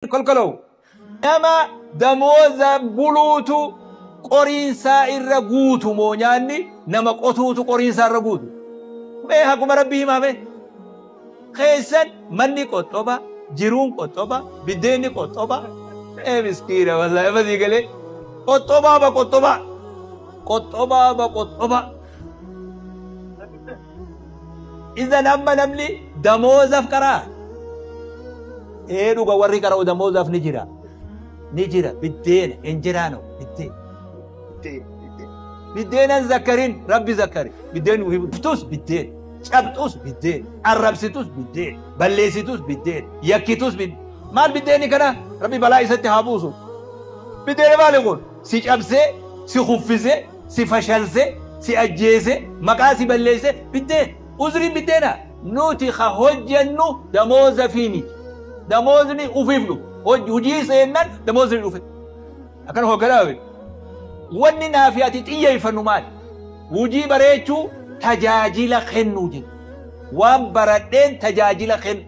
Kolkolow. Nama damooza buluutu qoriinsaa irra guutu moo nyaanni nama qotuutu qoriinsaa irra guutu? Mee haquma Rabbii himaa mee. Keessan manni qoxxoba, jiruun qoxxoba, biddeenni qoxxoba. Ee miskiina wallahi amma sii galee. Qoxxobaa ba qoxxobaa. Qoxxobaa ba qoxxobaa. Idan amma namni damoozaf qaraa? Ee dhuga warri qara'u damoozaf ni jira. Ni jira biddeena injiraa no biddeen. Biddeenan zakkarin rabbi zakkari. Biddeen dhuftus biddeen. Cabxus biddeen. Arrabsitus biddeen. Balleessitus biddeen. Yakkitus biddeen. Maal biddeeni kana? Rabbi balaa isatti haa buusu. Biddeena maali kun? Si cabsee, si kuffisee, si fashalse, si ajjeese, maqaa si balleesse biddeen. Uzriin biddeena. Nuti ka hojjennu damooza fi miti. Damoozni ufiif dhufu. Hojii seennan damoozni dhufe. Akkana hogganaa miti. Wanni naafi ati xiyyeeffannu maali? Hojii bareechuu, tajaajila kennuu jenna. Waan baradheen tajaajila kennu.